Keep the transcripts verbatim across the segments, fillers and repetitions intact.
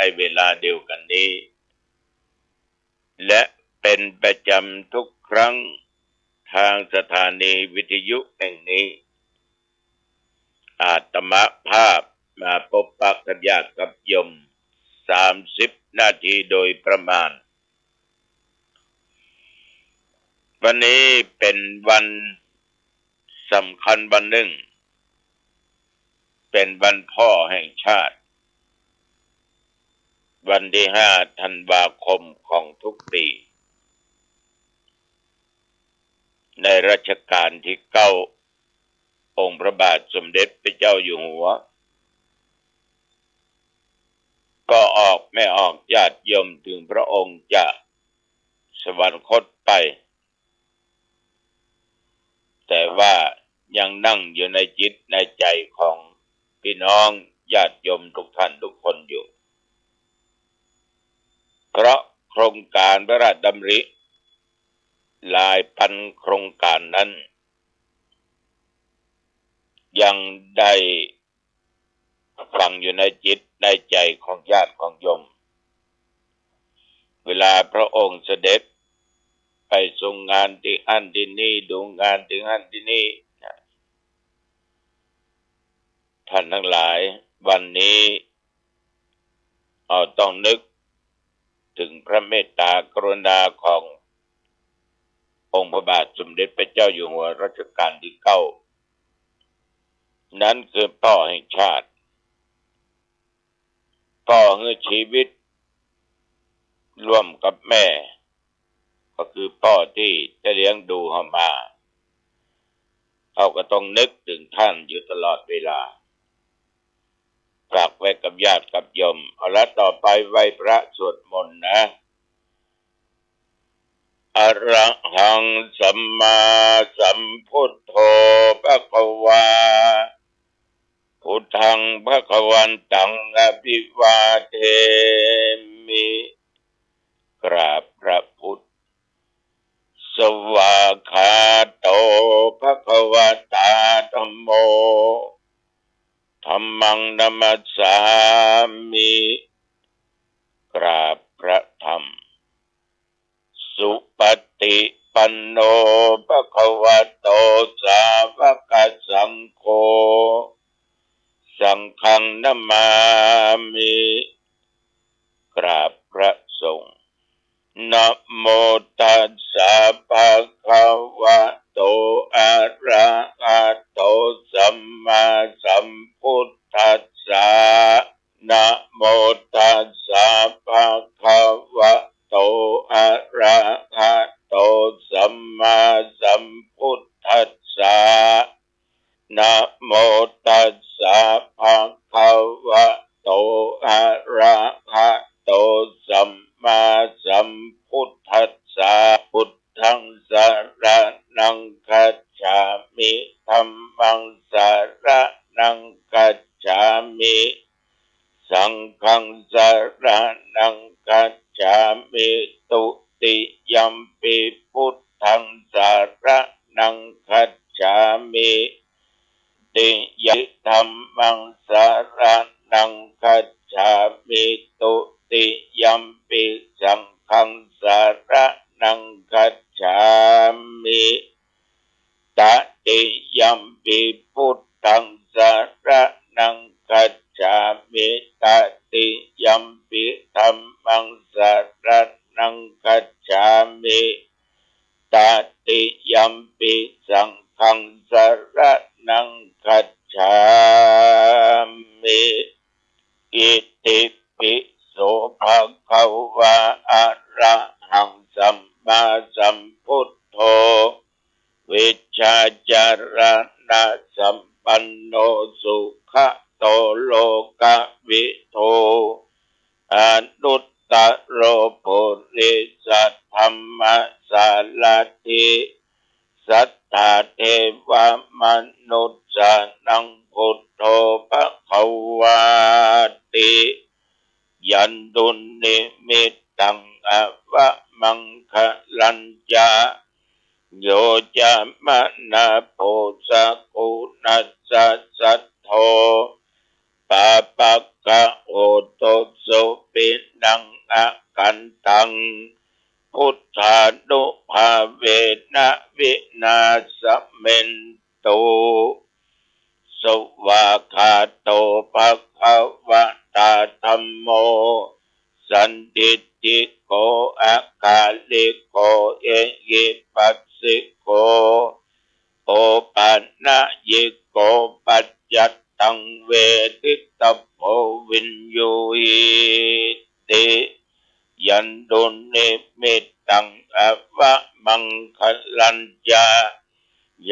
ในเวลาเดียวกันนี้ และเป็นประจำทุกครั้ง ทางสถานีวิทยุแห่งนี้ อาตมาภาพมาปะปะกับญาติกับโยม สามสิบนาทีโดยประมาณ วันนี้เป็นวันสำคัญวันหนึ่ง เป็นวันพ่อแห่งชาติ วันที่ห้าธันวาคมของทุกปี ในรัชกาลที่เก้า องค์พระบาทสมเด็จพระเจ้าอยู่หัว ก็ออก ไม่ออกญาติโยม ถึงพระองค์จะสวรรคตไป แต่ว่ายังนั่งอยู่ในจิตในใจของพี่น้องญาติโยมทุกท่านทุกคนอยู่ เพราะโครงการพระราชดำริหลายพันโครงการนั้น ยังได้ฝังอยู่ในจิตในใจของญาติของโยม เวลาพระองค์เสด็จไปทรงงานตี้อั้นตี้นี่ ดูงานตี้อั้นตี้นี่นะ ท่านทั้งหลาย วันนี้ เอา ต้องนึกถึงพระเมตตากรุณาขององค์พระบาทสมเด็จพระเจ้าอยู่หัวรัชกาลที่เก้า นั้นคือพ่อแห่งชาติ พ่อหื้อชีวิตร่วมกับแม่ ก็คือพ่อที่ได้เลี้ยงดูเฮามา เฮาก็ต้องนึกถึงท่านอยู่ตลอดเวลา ฝากไว้กับญาติกับโยม เอาละ ต่อไปไหว้พระสวดมนต์นะ อะระหังสัมมาสัมพุทโธภะคะวา พุทธังภะคะวันตังอะภิวาเทมิ กราบพระพุทธ สวากขาโตภะคะวะตาธัมโม ธัมมังนะมัสสามิ กราบพระธรรม สุปฏิปันโนภะคะวะโต สาวกสังโฆ สังฆังนะมามิ กราบพระสงฆ์ นะโมตัสสะภะคะวะโต อะระหะโต สัมมาสัมพุทธัสสะ นะโมตัสสะภะคะวะโต อะระหะโต สัมมาสัมพุทธัสสะ นะโมตัสสะภะคะวะโต อะระหะโต สัมมาสัมพุทธัสสะ พุทธังสะระณังคัจฉามิ ธัมมังสะระณังคัจฉามิ สังฆังสะระณังคัจฉามิ ตุติยัมปิพุทธังสะระณังคัจฉามิ ติยัม ธัมมังสะระณังคัจฉามิ ตุติยัมปิสังฆังสะระณังคัจฉามิ ตติยัมปิพุทธังสะระณังคัจฉามิ ตติยัมปิธัมมังสะระณังคัจฉามิ ตติยัมปิสังฆังสะระณังคัจฉามิ อิติปิโสภะคะวะ อะระหังสัมมาสัมพุทโธ วิชชาจารณะสัมปันโน สุขะโตโลกะวิทู อนุตตะโรปุริสะธัมมะสารัตถิ สัตถาเทวะมนุสสานังพุทโธภะคะวาติ ยันตุนนิมิตตังอะวะมังคะลัญจะ โยจะมะนะโพสะกุณัสสะสัทโธ ปาปะกะโหตุสุปิณังอะกันตัง พุทธานุภาเวนะวินาศเมนตุ สวากขาโตภะคะวะตาธัมโม สันทิฏฐิโก อะกาลิโก เอหิปัสสิโก โอปะนะยิโก ปัจจัตตัง เวทิตะโพ วิญญูหีติ ยันตุนิมิตตัง อะวะมังคะลัญจะ โย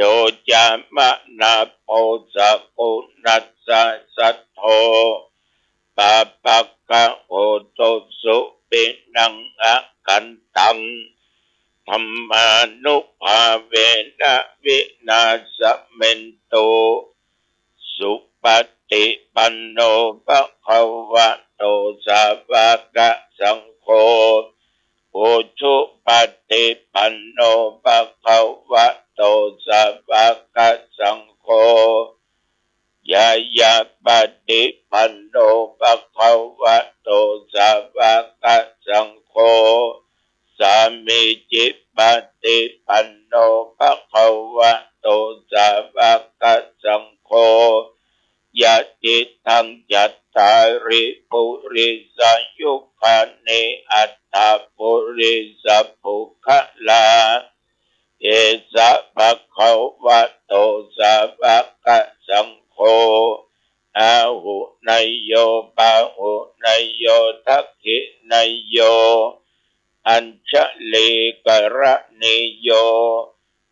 จามะนะโพ สะกุณัสสะ สัทโธ ปาปะกะโหตุสุปิณัง อะกันตัง ธัมมานุภาเวนะ วินาศเมนตุ สุปะติปันโน ภะคะวะโต สาวะกะสังโฆ อุจุปะติปันโน ภะคะวะโต สาวะกะสังโฆ ญาณาปะติปันโน ภะคะวะโต สาวะกะสังโฆ สามีจิปะติปันโน ภะคะวะโต สาวะกะสังโฆ ยะติตัง จัตตาริ ปุริสายุคานิ อัตถะ ปุริสะปุคคละ เอสะ ภะคะวะโต สาวะกะสังโฆ อาหุเนยโย ปาหุเนยโย ทักขิเนยโย อัญชลีกะระณีโย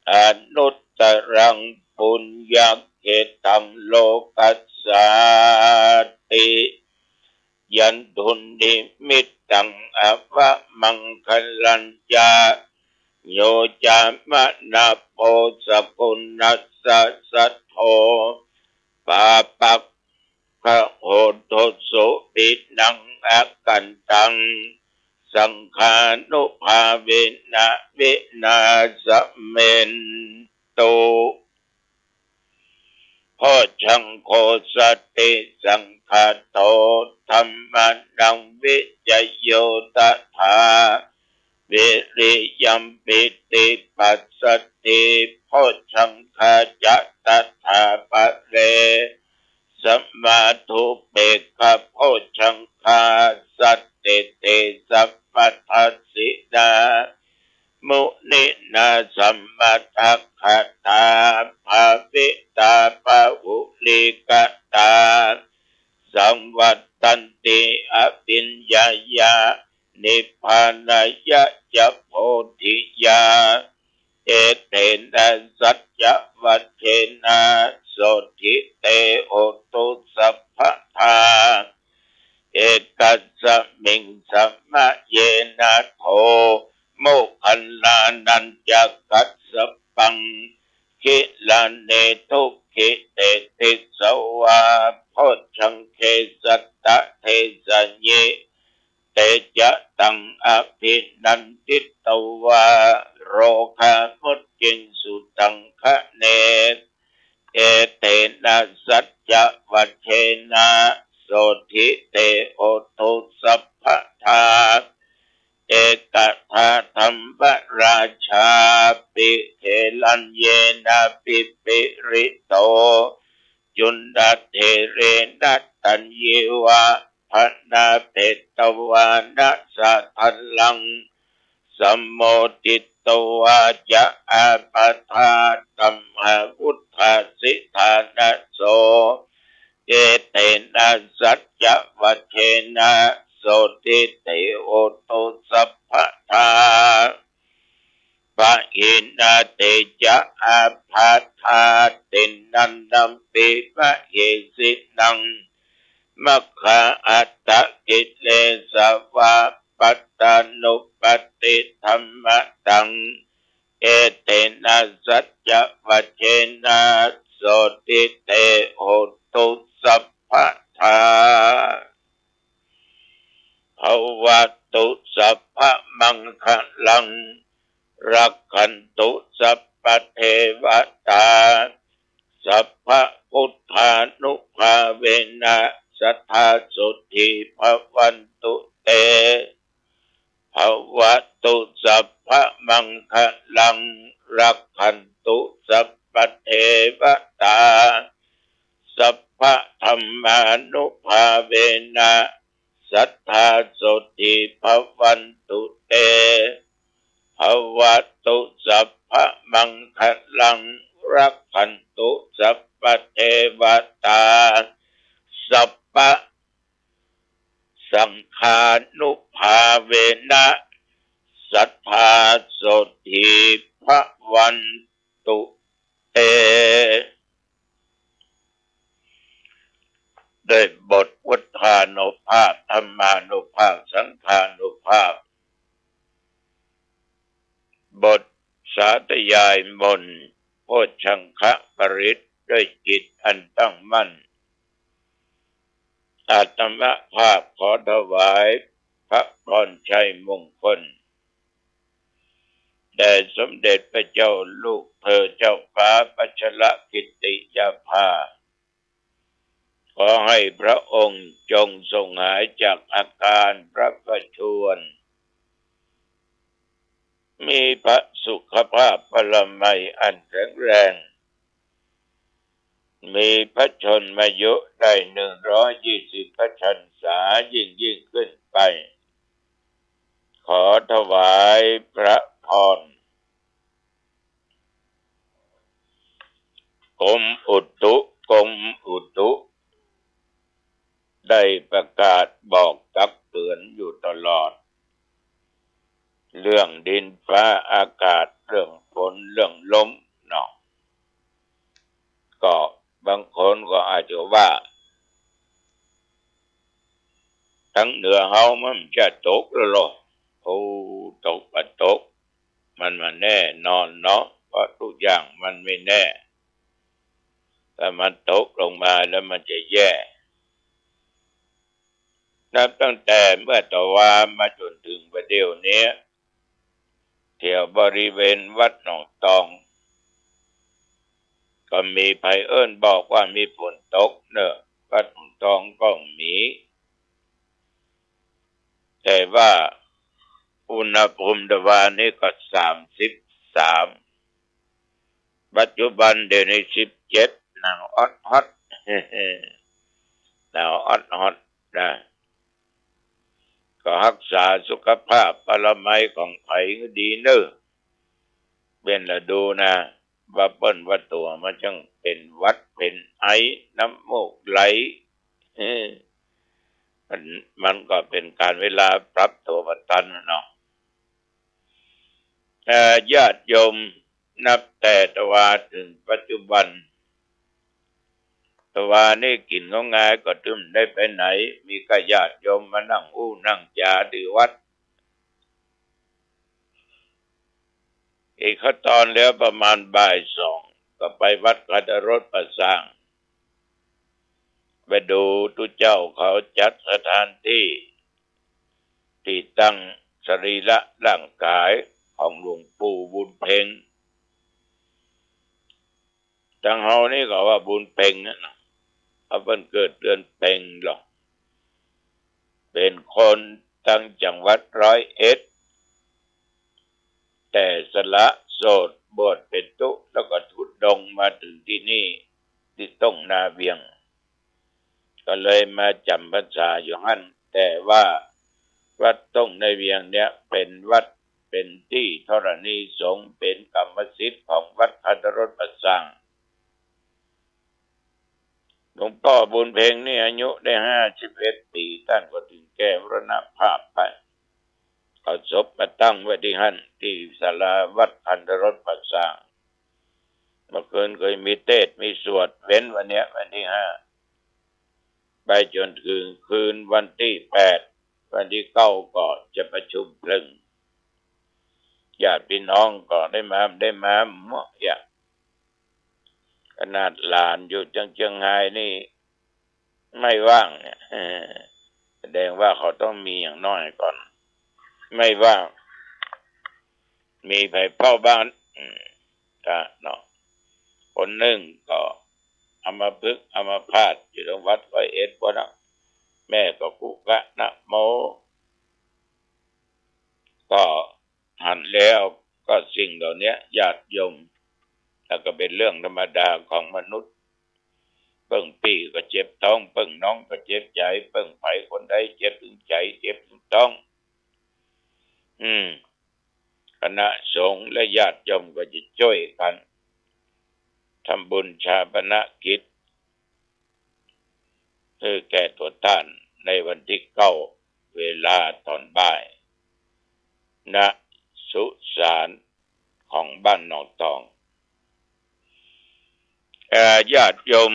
อนุตตรัง ปุญญะเขตัง โลกัสสาติ ยันตุนิมิตตัง อะวะมังคะลัญจะ โย จามะนะโพ สะกุณัสสะ สัทโธ ปาปะกะโหตุสุปิณัง อะกันตัง สังฆานุภาเวนะ วินาศเมนตุ โพชฌังโค สติสังคาโต ธัมมานัง วิจโย ตถา วิริยัม ปีติปัสสติ โพชฌังคา จะ ตถาปะเร สมาธุปเปกขะโพชฌังคา สันติเต สัพพะทัสสินา มุนินา สมะทักขะตา ภาวิตา ปะหุลีกะตา สังวัตตันติ อภิญญายะ นิพพานายะ จะ โพธิยา เอเตนะ สัจจะวัจเจนะ โสตถิ เต โหตุ สัพพะทา เอกัสสะมิง สะมะเยนะ โท โมคคัลลานัญจะ กัสสะปัง กิลาเน ทุกขิเต ติสสะวา โพชฌังเข สัตตะเทสะยิ เตจะตัง อภินันทิตวา โรคามุจจิงสุตังคะเน เอเตนะ สัจจะวัจเจนะ โสตถิ เต โหตุ สัพพะทา เอกทาธัมมราชาปิ เขลัญเยนะ ปิปิริโต จุณฑะเถเรนะ ตัญญิวะ พะนาเภตวานะ สะทัลลัง สัมโมทิตวา จะ อาปะทาธัมมาวุฏฐาสิทานะโส เอเตนะ สัจจะวัจเจนะ โสตถิ เต โหตุ สัพพะทา ปะหินา เตจะ อาปะทาตินนันนัมปิ มะเหสินัง มัคคาอัตตะกิเลสวา ปัตตานุปัตติธัมมะตัง เอเตนะ สัจจะวัจเจนะ โสตถิ เต โหตุ สัพพะทา ภะวะตุ สัพพะมังคะลัง รักขันตุ สัพพะเทวะตา สัพพะพุทธานุภาเวนะ สัทธาโสตถีภวันตุเต ภวตุสัพพะมังคะลัง รักขันตุสัพพะเทวตา สัพพะธัมมานุภาเวนะ สัทธาโสตถีภวันตุเต ภวตุสัพพะมังคะลัง รักขันตุสัพพะเทวตา สัพพะสังฆานุภาเวนะ สัทธาโสตถีภวันตุเต ด้วยบทพุทธานุภาพ ธัมมานุภาพ สังฆานุภาพ บทสาธยายมนต์โพชฌังคปริตรด้วยจิตอันตั้งมั่น อาตมาภาพขอถวายพระพรชัยมงคล แด่สมเด็จพระเจ้าลูกเธอเจ้าฟ้าพัชรกิติยาภา ขอให้พระองค์จงทรงหายจากอาการพระประชวร มีพระสุขภาพพลามัยอันแข็งแรง มีพระชนมายุได้หนึ่งร้อยยี่สิบพรรษายิ่งๆ ขึ้นไป ขอถวายพระพร กรมอุตุ กรมอุตุ ได้ประกาศบอกตักเตือนอยู่ตลอด เรื่องดินฟ้าอากาศ เรื่องฝน เรื่องลมเนาะ ก็บางคนก็อาจจะว่า ตังเหนือเฮามันจะตกแล้วเหรอ โอ้ ตกก็ตก มันบ่แน่นอนเนาะ เพราะทุกอย่างมันไม่แน่ ถ้ามันตกลงมาแล้วมันจะแย่ นับตั้งแต่เมื่อตะวามาจ๋นเถิงบ่าเดี่ยวนี้ แถวบริเวณวัดหนองตอง ก็มีใผเอิ้นบอกว่ามีฝนตกเนาะ วัดหนองตองก็มี แต่ว่าอุณหภูมิตะวานี้ก็สามสิบสาม ปัจจุบันเดี๋ยวนี้สิบเจ็ด หนาวออดฮอด หนาวออดฮอดนะ ก็ฮักษาสุขภาพอนามัยของใผหื้อดีเนาะ เป๋นฤดูนะ ว่าเปิ้นว่าตั๋วมันจั้งเป๋นหวัดเป๋นไอ น้ำมูกไหล เออ มัน มันก็เป๋นก๋านเวลาปรับตั๋วบ่ตันน่ะเนาะ เอ่อ ญาติโยมนับแต่ตะวาเถิงปัจจุบัน ตะวานี้กิ๋นข้าวงายก็ตึงได้ไปไหน มีก้าญาติโยมมานั่งอู้นั่งจ๋าตี้วัด อีกข้าวตอนแล้วประมาณบ่ายสอง ก็ไปวัดคันธรสป่าสร้าง ไปดูตุ๊เจ้าเขาจัดสถานตี้ ตี้ตั้งสรีระร่างกายของหลวงปู่บุญเพ็ง ตังเฮานี่ก็ว่าบุญเพ็งนั่นน่ะ เพราะเปิ้นเกิดเดือนเพ็งหรอก เป๋นคนตังจังหวัดร้อยเอ็ด แต่สละโสตบวชเป๋นตุ๊ แล้วก็ธุดงค์มาเถิงตี้นี่ ตี้ต้งนาเวียง ก็เลยมาจ๋ำพรรษาอยู่หั้น แต่ว่าวัดต้งนาเวียงเนี่ยเป๋นวัด เป๋นตี้ธรณีสงฆ์ เป๋นกรรมสิทธิ์ของวัดคันธรสป่าสร้าง หลวงป้อบุญเพ็งนี่อายุได้ห้าสิบเอ็ดปี๋ ต้านก็เถิงแก่มรณภาพไป เอาศพมาตั้งไว้ตี้หั้น ตี้ศาลาวัดคันธรสป่าสร้าง เมื่อคืนก็มีเตสน์มีสวด เว้นวันเนี้ยวันตี้ห้า ไปจ๋นเถิงคืนวันตี้แปด วันตี้เก้าก็จะประชุมเพลิง ญาติพี่น้องก็ได้มา ได้มาหมดอะ ขนาดหลานอยู่จังเจียงฮายนี่ไม่ว่างเนี่ย แสดงว่าเขาต้องมีอย่างน้อยก่อน ไม่ว่าง มีใผเฝ้าบ้าน อืม ก็เนาะ คนนึ่งก็อัมพฤกษ์อัมพาตอยู่ตรงวัดร้อยเอ็ดพุ้นน่ะ แม่ก็คุกคะนะโม ก็หันแล้ว ก็สิ่งเหล่านี้ญาติโยม แล้วก็เป๋นเรื่องธรรมดาของมนุษย์ เปิ้งปี้ก็เจ็บต๊อง เปิ้งน้องก็เจ็บใจ๋ เปิ้งใผคนใดเจ็บตึงใจ๋ เจ็บตึงต๊อง อืม คณะสงฆ์และญาติโยมก็จะจ้วยกั๋นทำบุญฌาปนกิจหื้อแก่ตั๋วต้านในวันตี้เก้า เวลาต๋อนบ่าย ณ สุสานของบ้านหนองตอง เอ่อ ญาติโยม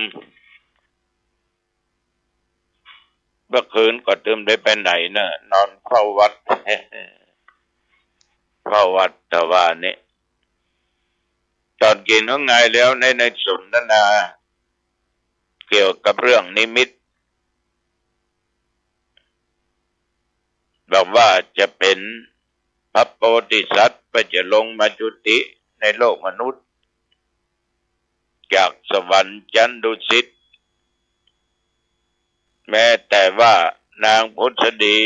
เมื่อคืนก็ตึงได้ไปไหนเนาะ นอนเฝ้าวัด เฝ้าวัด แต่ว่านี่ ต๋อนกิ๋นข้าวงายแล้วใน ในสนทนาเกี่ยวกับเรื่องนิมิต บอกว่าจะเป๋นพระโพธิสัตว์ เปื้อจะลงมาจุติในโลกมนุษย์ จากสวรรค์จั๊นดุสิต แม้แต่ว่านางผุสดี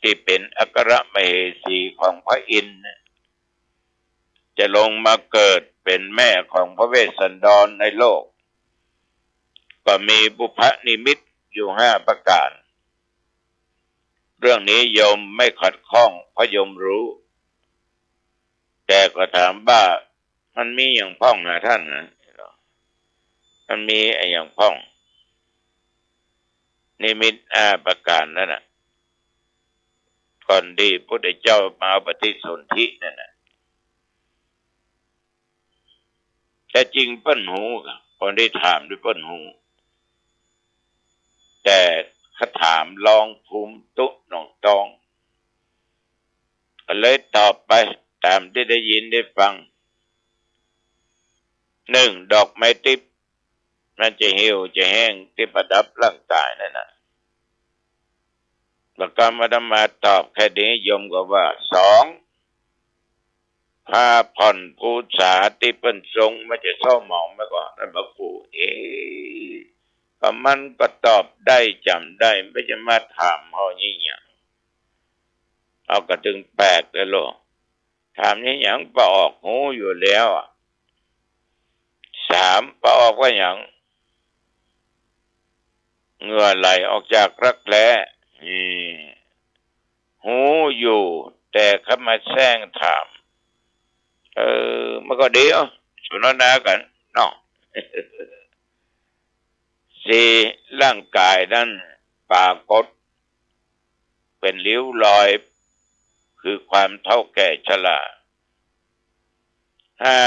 ตี้เป๋นอัครมเหสีของพระอินทร์ จะลงมาเกิดเป๋นแม่ของพระเวสสันดรในโลก ก็มีปุพพนิมิตอยู่ห้าประก๋าน เรื่องนี้โยมไม่ขัดข้อง เพราะโยมรู้ แต่ก็ถามว่ามันมีอะหยังพ่องหาต้านนะ มันมีอะหยังพ่อง นิมิตห้าประก๋านนั้นน่ะ ก่อนตี้พุทธเจ้ามาปฏิสนธินั่นน่ะ แต่จริงเปิ้นฮู้ คนตี้ถามนี่เปิ้นฮู้ แต่ข้าถามรองภูมิตุ๊หนองตอง ก็เลยตอบไปต๋ามตี้ได้ยินได้ฟัง นึ่ง ดอกไม้ติ๊บ มันจะเหี่ยวจะแห้งตี้ประดับร่างก๋ายนั่นน่ะ แล้วก็อาตมาตอบแค่นี้ โยมก็ว่า สอง ผ้าผ่อนภูษาตี้เปิ้นทรง มันจะเศร้าหมองไปก่อ นั่นพระครู เอ๊ะ ก็มันก็ตอบได้จ๋ำได้ บ่จะมาถามเฮาอะหยัง เฮาก็ตึงแปลกแล้วโลก ถามอะหยัง ป้อออกฮู้อยู่แล้วอะ สาม ป้อออกว่าหยัง เหงื่อไหลออกจากรักแร้ นี่ ฮู้อยู่ แต่ข้ามาแซงถาม เออ มันก็ดี เอ้า สนทนากั๋นเนาะ สี่ ร่างก๋ายนั้นปรากฏเป๋นริ้วรอย คือความเฒ่าแก่ชรา ห้า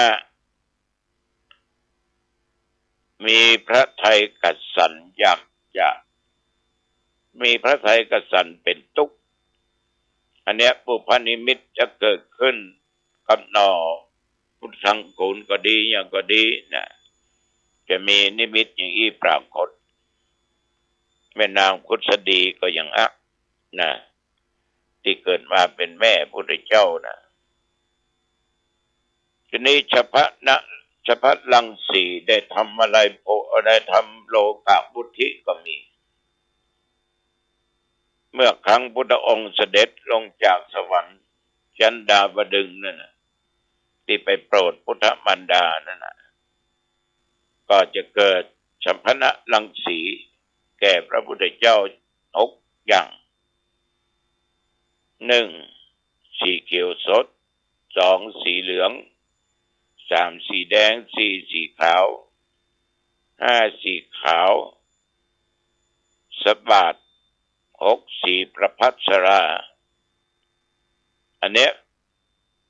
มีพระทัยกระสันอยากจะ มีพระทัยกระสันเป๋นตุ๊กข์ อันเนี้ยปุพพนิมิตจะเกิดขึ้นกับหน่อพุทธังกูรก็ดี อะหยังก็ดีนะ จะมีนิมิตอย่างอี้ปรากฏ แม่นางผุสดีก็อย่างอะนะ ตี้เกิดมาเป๋นแม่พุทธเจ้านะ ทีนี้ชพนะ ชพรังสีได้ทำอะไรโพ ได้ทำโลกาวุทธิก็มี เมื่อครั้งพุทธองค์เสด็จลงจากสวรรค์จั๊นดาวดึงส์นั่นน่ะ ตี้ไปโปรดพุทธมารดานั่นน่ะ ก็จะเกิดชพนะรังสีแก่พระพุทธเจ้าหกอย่าง นึ่ง สีเขียวสด สอง สีเหลือง สาม สีแดง สี่ สีขาว ห้า สีขาวสะบาด หก สีประภัสรา อันเนี้ย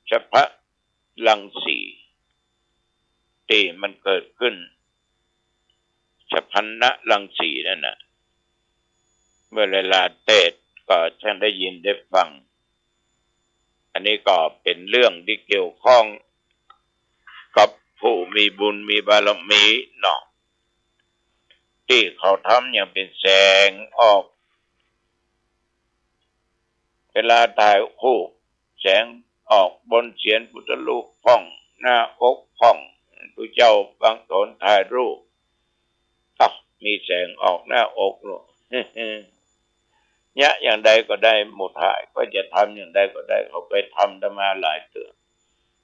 ชพนะรังสีตี้มันเกิดขึ้น ชพนะรังสีนั่นน่ะ เมื่อเวลาเตสน์ก็จะได้ยินได้ฟัง อันนี้ก็เป๋นเรื่องตี้เกี่ยวข้องกับผู้มีบุญมีบารมีเนาะ ตี้เขาทำอย่างเป๋นแสงออก เวลาถ่ายรูป แสงออกบนเศียรพุทธรูปพ่อง หน้าอกพ่อง พุทธเจ้าบังโตนถ่ายรูป อ๊ะ มีแสงออกหน้าอกลูก เยียะอย่างใดก็ได้ หมู่ท่านก็จะทำอย่างใดก็ได้ เขาไปทำอาตมาหลายเตื้อ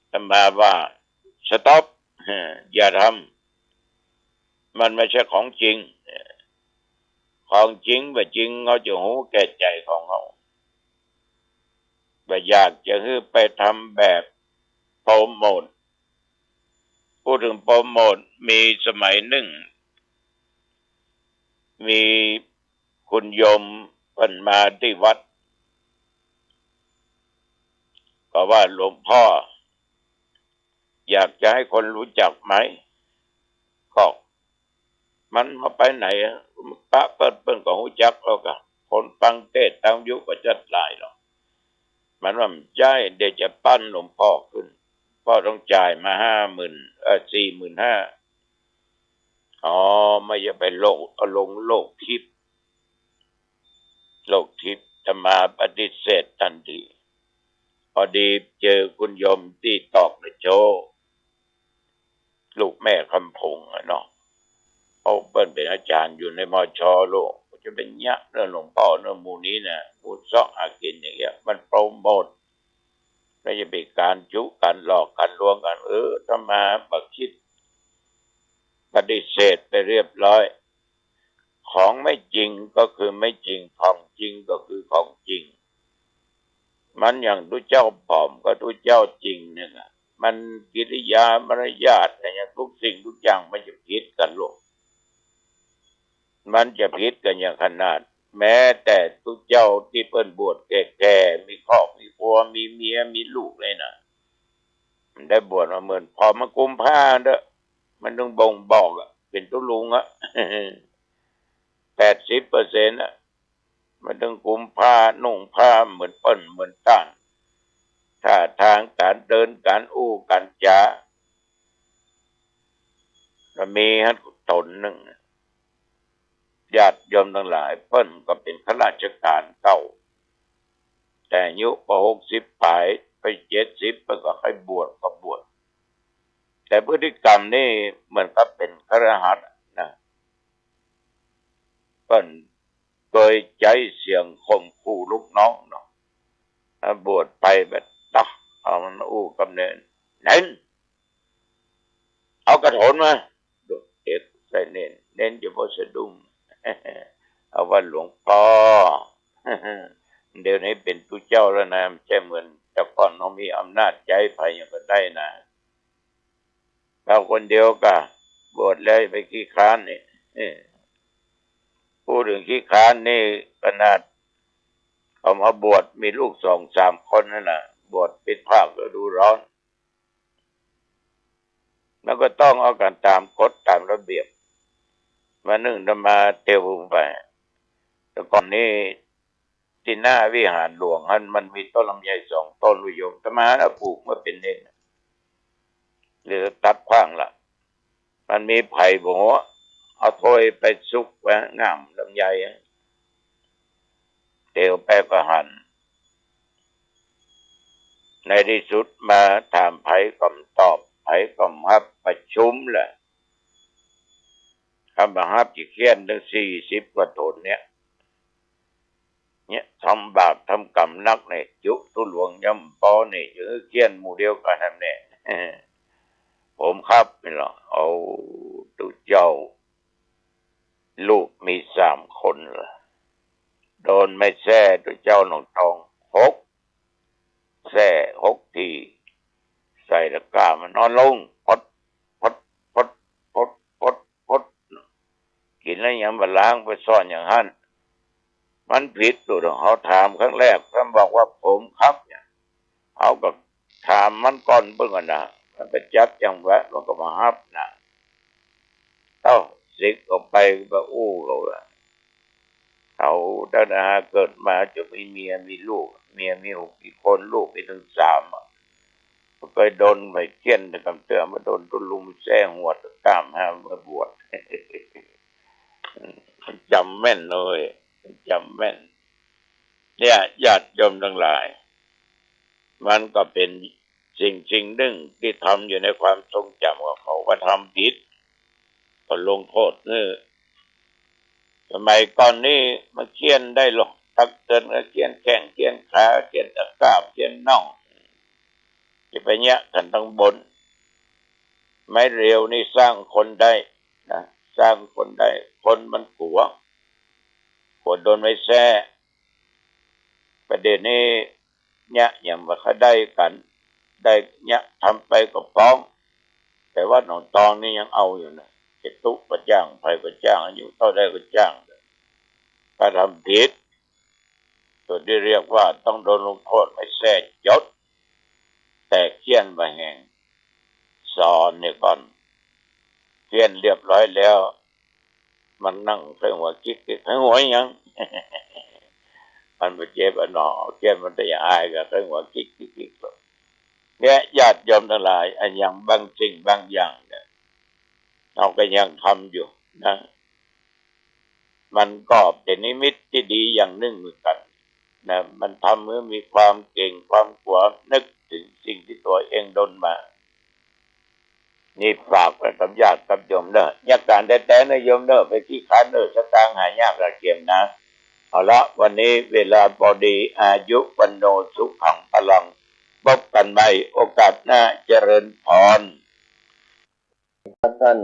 อาตมาว่า สต็อป อย่าทำ มันไม่ใช่ของจริง ของจริงบ่จริง เขาจะฮู้แก่ใจ๋ของเขา บ่อยากจะหื้อไปทำแบบโปรโมท พูดถึงโปรโมท มีสมัยนึ่ง มีคุณโยมเปิ้นมาตี้วัด ก็ว่า หลวงพ่อ อยากจะให้คนรู้จักไหม ก็ มันบ่ไปไหนอะ ปะเปิ้น เปิ้นก็ฮู้จัก แล้วก็คนฟังเตสน์ตางยูทูบก็จักหลายดอก มันว่า บ่ใจ้ เดี๋ยวจะปั้นหลวงพ่อขึ้น พ่อต้องจ่ายมาห้าหมื่น เอ่อ สี่หมื่นห้า อ๋อ ไม่ อย่าไปลง เอาลงโลกทิพย์ โลกทิพย์ อาตมาปฏิเสธทันที พอดีเจอคุณโยมตี้ตอกกระโช ลูกแม่คำผงอะเนาะ เอาเปิ้นเป๋นอาจ๋ารย์อยู่ใน มช. ลูก จะไปเยียะเรื่องหลวงพ่อเรื่องหมู่นี้นะ หมู่เซาะหากิ๋นอย่างเงี้ย มันโปรโมท แล้วจะเป๋นก๋านจุ๊ก๋านหลอกก๋านลวงกั๋น เออ อาตมาบ่คิด ปฏิเสธไปเรียบร้อย ของไม่จริงก็คือไม่จริง ของจริงก็คือของจริง มันอย่างตุ๊เจ้าป๋อมกับตุ๊เจ้าจริงเนี่ยนะ มันกิริยามารยาทอะหยัง ทุกสิ่งทุกอย่างมันจะผิดกั๋นลูก มันจะผิดกั๋นอย่างขนาด แม้แต่ตุ๊เจ้าตี้เปิ้นบวชแก่ๆ มีครอบมีครัว มีเมีย มีลูกเลยนะ มันได้บวชมาเมิน ผ่อมากุมผ้าเต๊อะ มันต้องบ่งบอกอะ เป๋นตุ๊ลุงอะ แปดสิบเปอร์เซ็นต์ อะ มันต้องกุมผ้า นุ่งผ้าเหมือนเปิ้นเหมือนต้าน ท่าตางก๋านเดิน ก๋านอู้ก๋านจ๋า แล้วมีหั้นต๋นนึ่ง ญาติโยมตังหลาย เปิ้นก็เป๋นข้าราชก๋านเก่า แต่อายุปอหกสิบป๋าย ไปเจ็ดสิบ เปิ้นก็ใค่บวชก็บวช แต่พฤติกรรมนี่เหมือนกับเป๋นคฤหัสถ์นะ เปิ้นเกยใจ๊เสียงข่มขู่ลูกน้องเนาะ ถ้าบวชไปแบบ ต๊ะ เอามันอู้กำเนิด เณร เอากระโถนมา เด็กใส่เณร เณรจะบ่สะดุ้ง เอาว่าหลวงป้อ เดี๋ยวนี้เป๋นตุ๊เจ้าแล้วนะ บ่ใจ้เหมือนแต่ก่อนเฮามีอำนาจใจ๊ใผหยังก็ได้นะ เฮาคนเดียวก็บวชแล้ว ไปขี้คร้านนี่ เออ พูดถึงขี้คร้านนี่ ขนาดเขามาบวชมีลูกสองสามคนนั่นน่ะ บวชปิดภาคฤดูร้อน แล้วก็ต้องเอากั๋นต๋ามกฎต๋ามระเบียบ วันนึ่งอาตมาเตียวไป แต่ก่อนนี้ตี้หน้าวิหารหลวงหั้นมันมีต้นลำไยสองต้น ลูกโยม อาตมาน่ะปลูกเมื่อเป๋นเณร เดี๋ยวตัดขว้างละ มันมีไผ่บ่ฮู้ เอาถ้วยไปซุกไว้ง่ามลำไยอะ เตียวไปก็หัน ในตี้สุดมาถามไผก็บ่ตอบ ไผก็บ่ฮับ ประชุมแหละ คันบ่ฮับจะเฆี่ยนตึงสี่สิบกว่าโถนเนี่ย เนี่ย ทำบาปทำก๋รรมนักเนี่ย จุตุ๊หลวงยำปอเนี่ย จะหื้อเฆี่ยนหมู่เดียวกั๋นแหมเนี่ย ผมครับ นี่เหรอ เอาตุ๊เจ้า ลูกมีสามคนเหรอ โดนไม้แส้ตุ๊เจ้าหนองทองหกแส้หกที ใส่ตะกร้ามานอนลง พด พด พด พด พด พด กิ๋นแล้วยังบ่ล้าง ไปซ่อนอย่างหั้น มันผิดตุ๊เฮาถามครั้งแรก ท่านบอกว่าผมครับเนี่ย เฮาก็ถามมันก่อนเปิ้นก่อนนะ มันไปจับจังหวะ มันก็บ่ฮับนะ เอ้า สึกออกไปก็อู้เขาว่า เขาตั้งแต่หาเกิดมาจะมีเมียมีลูก เมียมีหกคน ลูกมีตึงสามอะ บ่เกยโดนไผเฆี่ยนแต่กำเตื้อ มาโดนตุ๊ลุงแส้หัวตะกร้ามหามาบวช มันจ๋ำแม่นเว้ย มันจ๋ำแม่น เนี่ย ญาติโยมตังหลาย มันก็เป๋นสิ่งสิ่งนึ่งตี้ทำอยู่ในความทรงจ๋ำของเขา ว่าทำผิด ก็ลงโต้ษหื้อ สมัยก่อนนี้มันเฆี่ยนได้หลอกตักเตือนก็เฆี่ยนแข้งเฆี่ยนขาเฆี่ยนตะขาบเฆี่ยนน่อง จะไปเยียะกั๋นตังบน ไม้เรียวนี่สร้างคนได้นะ สร้างคนได้ คนมันกั๋ว กั๋วโดนไม้แส้ ประเดี๋ยวนี้เยียะอย่างบ่ค่อยได้กั๋น ได้เยียะทำไปก็ฟ้อง แต่วัดหนองตองนี่ยังเอาอยู่นะ จะตุ๊ก็จ้าง ใผก็จ้าง อายุเต้าใดก็จ้าง ถ้าทำผิด ส่วนตี้เรียกว่าต้องโดนลงโต้ษไม้แส้จด แต่เฆี่ยนบ่าแหง สอนเหียก่อน เฆี่ยนเรียบร้อยแล้ว มันนั่งใค่หัวคิกๆ ใค่หัวหยัง มันบ่เจ็บอะหนอ เฆี่ยนมันแต่อย่าอายก็ใค่หัวคิกๆ เนี่ย ญาติโยมตังหลาย อะหยังบางสิ่งบางอย่างเนี่ย เฮาก็ยังทำอยู่นะ มันก็เป๋นนิมิตตี้ดีอย่างนึ่งเหมือนกั๋นนะ มันทำหื้อมีความเก๋งความกั๋ว นึกเถิงสิ่งตี้ตั๋วเองโดนมา นี่ฝากไว้กับญาติกับโยมเน่อ เยียะก๋านแต๊ๆ เน่อโยมเน่อ ไปขี้คร้านเน่อ สตางค์หายากกระเกียมนะ เอาละ วันนี้เวลาพอดี อายุ วัณโณ สุขัง พลัง พบกั๋นใหม่โอกาสหน้า เจริญพร ท่าน